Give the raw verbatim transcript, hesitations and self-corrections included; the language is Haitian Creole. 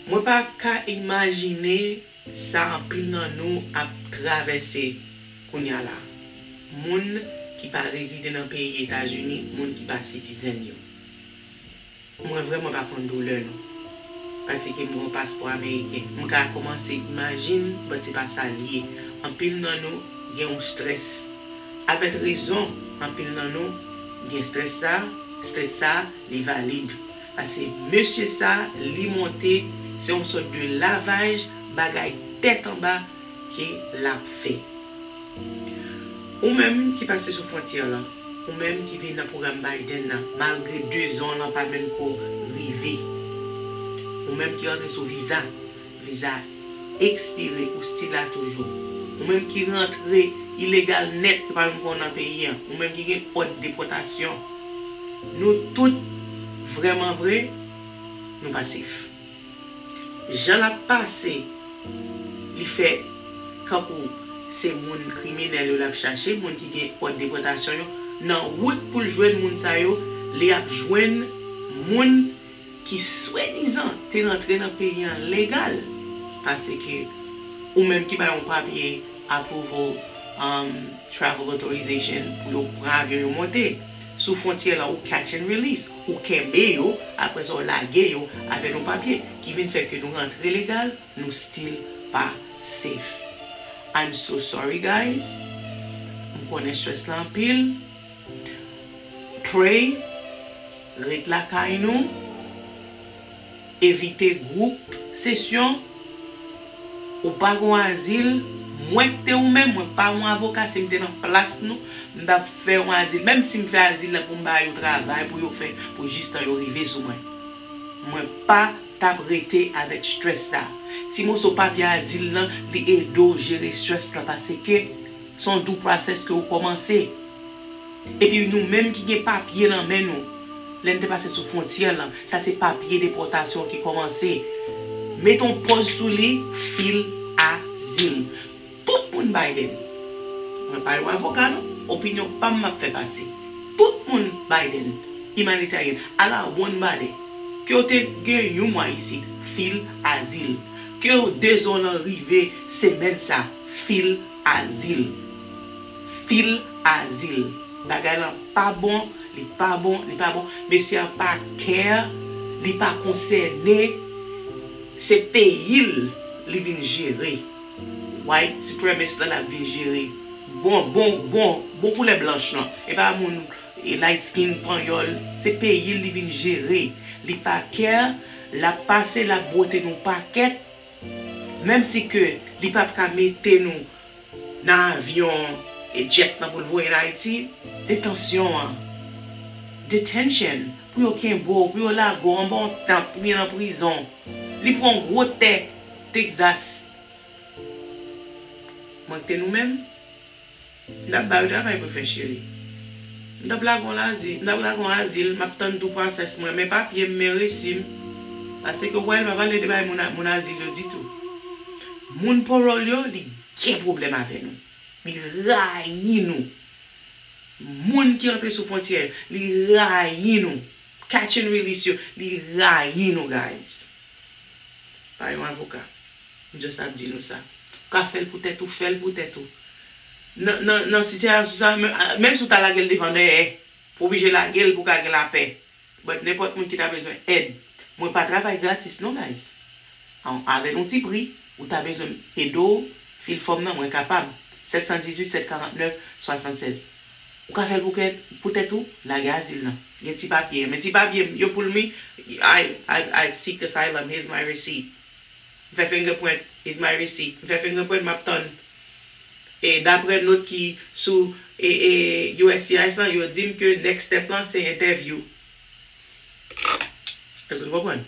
Mwen pa ka imajine sa anpil nan nou ap travèse kounya la. Moun ki pa rezide nan peyi Etazini, moun ki pa citizen yo. Mwen vrèman pa konn doulè nou. Paske m gen yon paspò ameriken. M ka kòmanse imajine, but se pa sa l ye. Anpil nan nou gen yon strès. Avèk rezon, anpil nan nou gen strès sa, strès sa, li valid. Paske mesye sa, li monte, se yon sòt de lavaj, bagay tèt anba ke l ap fè. Ou menm ki pase sou fwontyè la, ou menm ki vin nan pwogram Biden nan, malgre de zan w lan pa menm ko rive. Ou menm ki rantre sou viza, viza ekspire, ou still la toujou. Ou menm ki rantre ilegal nèt, yo pa menm ko nan peyi an. Ou menm ki gen òd depòtasyon. Nou tout, vrèman vre, nou pa safe. Jan l ap pase, li fè kankou se moun kriminèl yo l ap chache, moun ki gen òd depòtasyon yo. Nan wout pou l jwenn moun sa yo, li ap jwenn moun ki swadizan te rantre nan peyi an legal. Paske ou menm ki bay yon papye approval, um, travel authorization pou yo pran avyon yo monte. Sou fwontyè la, ou catch and release. Ou kenbe yo, apre sa w lage yo avèk yon papye ki vin fè ke nou rantre legal, nou still pa safe. I'm so sorry, guys. M konnen stress la anpil. Pray, ret lakay nou, evite gwoup sesyon. Ou pa gon azil, mwen k te ou menm, mwen pa yon avoka, si m te nan plas nou, m t ap fè yon azil. Menm si m fè azil la pou m ba yo travay, pou yo fè, pou jis tan yo rive sou mwen. Mwen pa t ap rete avèk strès sa. Ti moso papye azil lan, li ede w jere strès lan, paske se yon dou pwosès ke ou kòmanse. Epi nou menm ki gen papye nan men nou, lè n te pase sou fwontyè lan, sa se papye depòtasyon ki kòmanse. Mete yon pòz sou li, fil azil. Tout moun Biden. Mwen pa yon avoka non, opinyon pa m m ap fè pase. Tout moun Biden, imanitèryen, ala one body. Ke w te gen yon mwa isit, fil azil. Ke w de zan w lan rive semèn sa, fil azil. Fil azil. Bagay lan pa bon, li pa bon, li pa bon. Mesye an pa care, li pa konsène. Se peyi l li vin jere. White supremacist lan l ap vin jere. Bon, bon, bon, bon koulè blanch lan. E pa moun, e, light skin panyòl. Se peyi l li vin jere. Li pa care, l ap pase, l ap bwote nou pakèt. Menm si ke li p ap ka mete nou nan avyon e jet lan pou l voye n Ayiti, detansyon an, detention, pou yo kenbe w, pou yo lage w anba yon tant, oubyen nan prizon. Li pran yon gwo tè Texas. Mwen k te nou menm, m t ap ba yo travay pou fè cheri. M t ap lage w lazi-, m t ap lage w azil, m ap tann dou pwosès mwen, men papye m, men resi m. Paske w wè l pa pale de bay moun a-, moun azil yo ditou. Moun parole yo, li gen pwoblèm avè nou. Li rayi nou. Moun ki rantre sou fwontyè, li rayi nou. Catch and release yo, li rayi nou, guys. Pa yon avoka. M just ap di nou sa. Ou ka fè l pou tèt ou, fè l pou tèt ou. Nan, nan, nan sitiyasyon sa, menm, menm si w ta lage l devan dèyè, pou oblije lage l pou ka gen lapè. But nenpòt moun ki ta bezwen èd. Mwen pa travay gratis non, guys. An, avèk yon ti pri, ou ta bezwen m ede w, fil fòm nan, mwen kapab. Sèt san dizuit, sèt karant nèf, swasannsèz. Ou ka fè l pou kè-, pou tèt ou, lage azil nan. Gen ti papye. Men ti papye m, yo pou l mi, I, I, I seek asylum, here's my receipt. M fè fingerprint, here's my receipt. M fè fingerprint, m ap tann. E daprè nòt ki sou, e, e, U S C I S lan, yo di m ke next step lan se entèvyou. Èske nou konprann?